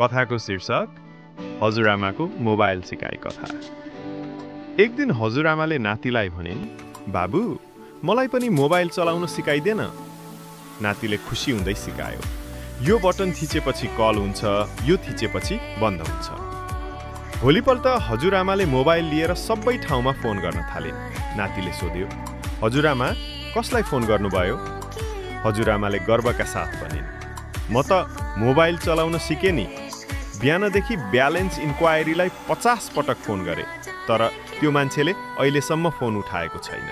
कथाको शीर्षक हजुरआमाको मोबाइल सिकाइ कथा। एक दिन हजुरआमाले नातिलाई भनिन्, बाबु, मलाई पनि मोबाइल चलाउन सिकाइदेन। नातिले खुसी हुँदै सिकायो। यो बटन थिचेपछि कल हुन्छ, यो थिचेपछि बन्द हुन्छ। भोलिपल्ट हजुरआमाले मोबाइल लिएर सबै ठाउँमा फोन गर्न थालिन्। नातिले सोध्यो, हजुरआमा, कसलाई फोन गर्नुभयो? हजुरआमाले गर्वका साथ भनिन्, म त मोबाइल चलाउन सिकेँ नि। बिहानदेखि ब्यालेन्स इन्क्वायरीलाई 50 पटक फोन गरे, तर त्यो मान्छेले अहिलेसम्म फोन उठाएको छैन।